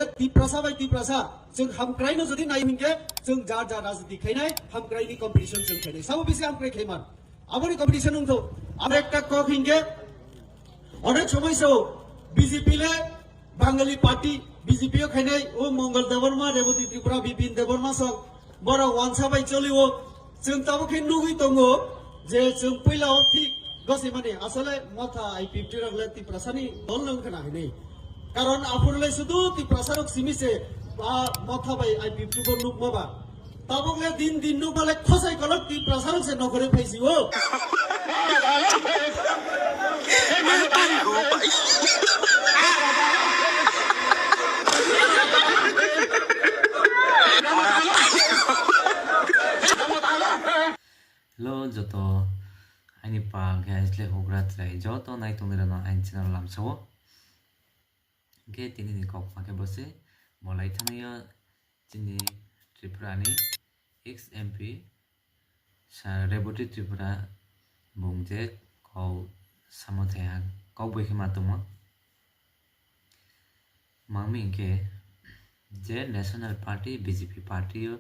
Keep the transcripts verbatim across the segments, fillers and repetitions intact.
Tiprasa bai Tiprasa, chwng hamkraino jodi nai hinkhe, chwng jar jar rajniti khainai, hamkraini competition chwng khainai. Sabo bisi hamkrai khaiman. Aboni competition wngtho. Abo ekta kok hinkhe, onek somoi so B J P le Bangali party, B J P o khainai, o Mongol Debbarma, Reboti Tripura, Bipin Debbarma song, borok wansa bai cholio. Chwng tabuk khe nugwi tongo je chwng puila o thik gosimani asole motha I P F T rok le Tiprasani dol no wngkha na hinwi. Karon aphuru le sudu Tiprasa rok simi se ba motha bai I P F T bo nukma ba. Tabuk le din din nukma le khosai kolok Tiprasa rok se nokhore phaisi o. Hello joto, aini pa hwnkhe Aisley Hugra chwrai joto nai tongwi rwno aini channel lamsao. Hwnkhe tini ni kok hwnkhe bo se molai thangyo chini Tripura ni ex M P Sir Reboti Tripura bung je kok samo thaiha kok bai khe ma tongmo. Mangmi hinkhe je National Party, B J P party o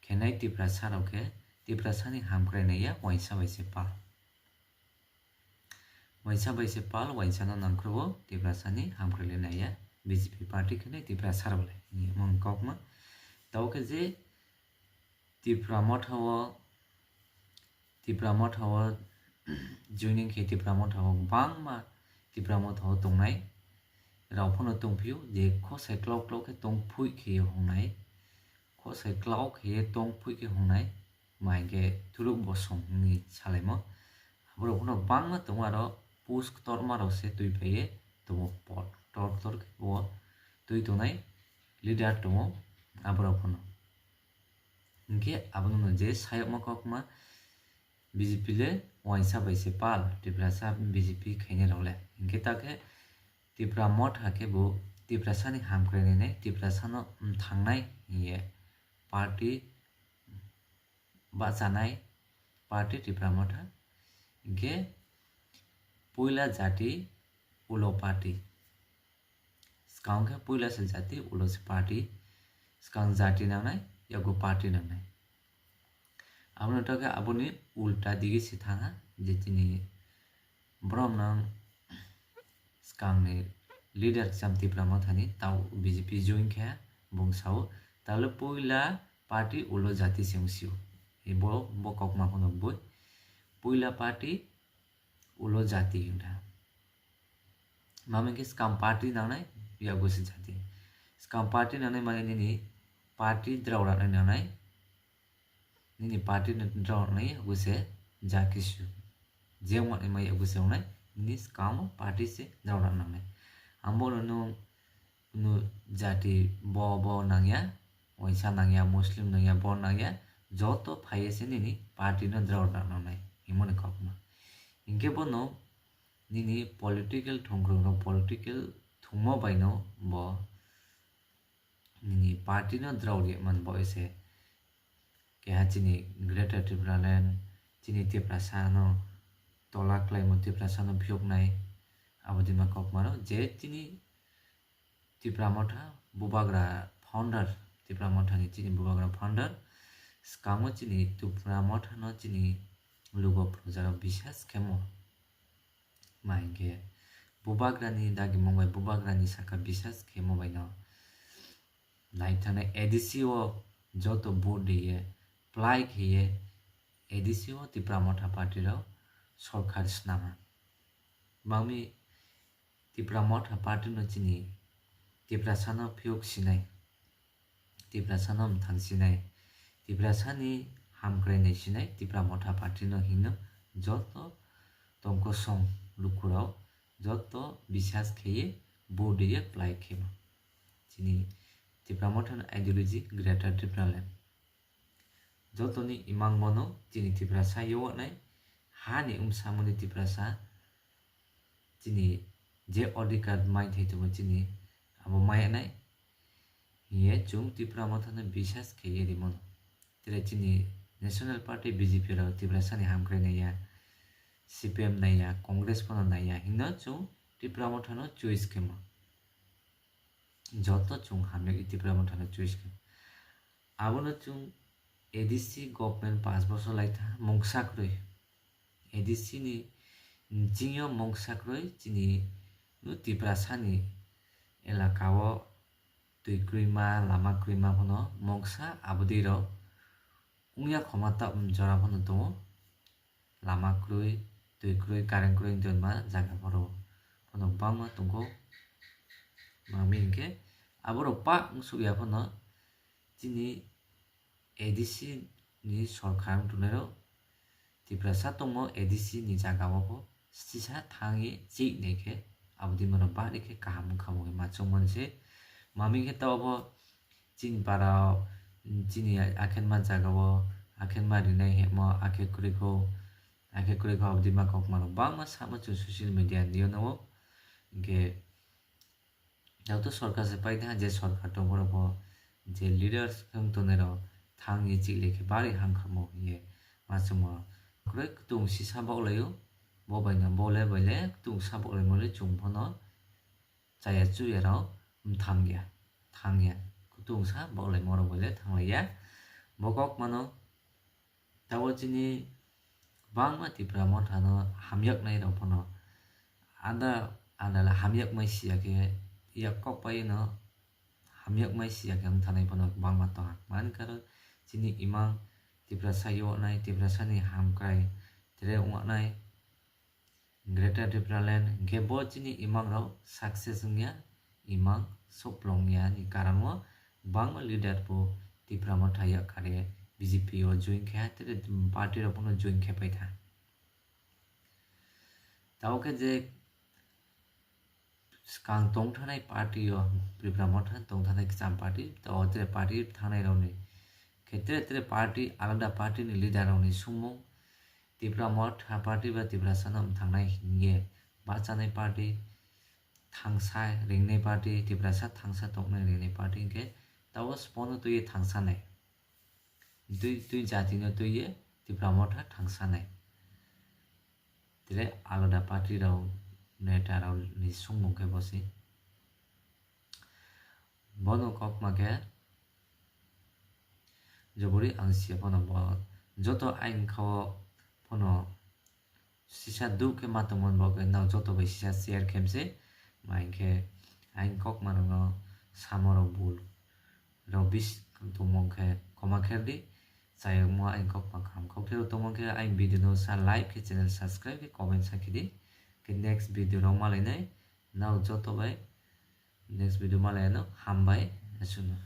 khenai Tiprasa rok khe Tiprasani hamkrai naiya waisa bai se pal. Waisa bai se pal, waisa no nangkruo Tiprasani hamkrai le naiya B J P party khenai Tiprasa rok le. Mung kokma. Tao khe je Tipra Motha o, Tipra Motha o joining khe Tipra Motha o bangma Tipra Motha o tongnai rao phano tongphio je khosai klok klok khe tong phui khe hongnai, khosai klok khe tong phui khe hongnai, ma hinkhe Thuluk Bosong hwnwi salaimo. Aborok phano bangma tongo, aro post ktorma rok se twi phaiye tongo, pot tor tor khe bo twi tongnai leader tongo aborok phano. Hinkhe abono je sayokma kokma B J P le waisa bai se pal, Tiprasa B J P khainai rok le. Hinkhe ta khe Tipra Motha khe bo Tiprasani hamkrai nai, Tiprasano mthangnai hiye party bachanai party Tipra Motha. Hinkhe puila jati ulo party. Swkang khe puila se jati, ulo se party. Swkang jati nangnai, yago party nangnai. Abono tokhe aboni ulta digi se thangha, je chini borom nang swkangni leader Cham Tipra Mothani tao B J P join khe bung sao, tale puila party ulo jati se wngsio. Bo, bo kokma phano bui. Puila party ulo jati hwnkha. Mama hinkhe swkang party nangnai, yago se jati. Swkang party nangnai mane nini party drao ranai nangnai. Nini party drao ranai yago se ja kisu. Je wngmani mai yago se wngnai, nini swkang party se drao ranai nangnai. Ambo no nung Kunu jati bo, bo nangya, waisa nangya, Muslim nangya, bo nangya, joto phaiye se nini party no drao rok nangnai, himoni kokma. Hinkhe bono nini political thongkhorok no, political thungma bai no bo nini party no drao ri man bo ese. Keha chini Greater Tipraland, chini Tiprasa no tola khlaimo, Tiprasa no phiyoknai, abo dima kokma rok je chini Tipra Motha bubagra founder, Tipra Motha ni chini bubagra founder, swkango chini Tipra Motha no chini lugo proja rok bisas khemo. Ma hinkhe bubagra ni dagimung bai bubagra ni saka bisas khemo bai no naithani A D C o joto vote riye, plai khiye A D C o Tipra Motha party rok sorkar snama. Bangmi Tipra Motha party no chini Tiprasa no phiyok sinai, Tiprasa no mthang sinai, Tiprasa ni hamkrai nai sinai Tipra Motha party no hino joto tongkosong lukurok joto bisas kheye vote riye plai khema. Chini Tipra Motha ni ideology Greater Tipraland. Jotoni imang bono chini Tiprasa yowanai, hani umsamoni Tiprasa, chini je odhikar mai thai tongo chini abo mai anai, hiye chwng Tipra Mothano bisas kheye rimono. Tere chini National Party B J P rok Tiprasani hamkrai naiya, C P M naiya, Congress phano naiya, hino chwng Tipra Mothano choice khemo. Joto chwng hamya Tipra Motha no choice kha. Abono chwng A D C government panch bosor lai tha mungsa kwrwi. A D C ni chingyo mungsa kwrwi chini no Tiprasa ni elaka o twi kwrwima, lama kwrwima phano mungsa abudi rok wngya khoma ta jora phano tongo. Lama kwrwi, twi kwrwi, current kwrwi wngtongma jaga phoro phano bangma tongo. Mami hinkhe aborok pak wngsukya phano chini A D C ni sorkar wng tongnairok Tiprasa tongmo A D C ni jaga o bo sisa thangwi chik nai khe abudi mano bari khe kaham wngkha bo ma chwngmani se. Mami khe ta obo chini para o, chini akhenma jaga o, akhenma rinai hemo akhe kwrwi kho, akhe kwrwi kho abudi ma kok mano bangma sama chwng social media ni yo no. Hinkhe Joto sorkar se paide ha, je sorkar tong borok bo je leaders wng tongnai rok thang ye chikle khe bari ham kha mo hiye ma chwngmo kwrwi kutung sisa boklai o, bo bai no bole bai le kutung sa boklai mo le chwng phano chaya chuya rok thang ya, thang ya kutung sa boklai mo rok bai le thang lai ya bo kok mano. Tabok chini kwbangma Tipra Motha no hamyaknai rok phano ada ada le hamyakmai siya khe yak kok pai no hamyakmai siya khe wng thanai phano kwbangma tong ha. Mani karon chini imang Tiprasa yoknai, Tiprasa ni hamkrai tere wngjaknai. Greater Tipraland hinkhe bo chini imang rok success wngya, imang soplong ya ni karon o bangma leader bo Tipra Motha yakkar ye B J P o join khe ha, tere party rok bono join khe pai tha. Tabok khe je swkang tong thanai party o Tipra Motha tong thanai kwcham party, tabok tere party thangnai rok ni khe tere tere party alada party ni leader rok ni sumung Tipra Motha party ba Tiprasa no wngthangnai hinkhe bachanai party, thangsa ringnai party, Tiprasa thangsa tongnai ringnai party hinkhe tabok bono twiwi thangsanai. Twi twi jati no twiwi Tipra Motha thangsanai. Tile alada party rok neta rok ni sumung khe bosi. Bono kokma khe jobori ang sia phano bo joto ayang kha o phano sisa duk khe ma tongmani bo khe no joto bai sisa share khe mse ma hinkhe ayang kokma rok no samo rok bul rok bis tongmung khe khoma kher di. Chayokmo ayang kokma kaham kok khe tongmung khe ayang video no sa like khe channel subscribe khe comment sa khe di. Khe next video rok ma lainai no joto bai next video ma lainai no hambai aswkno.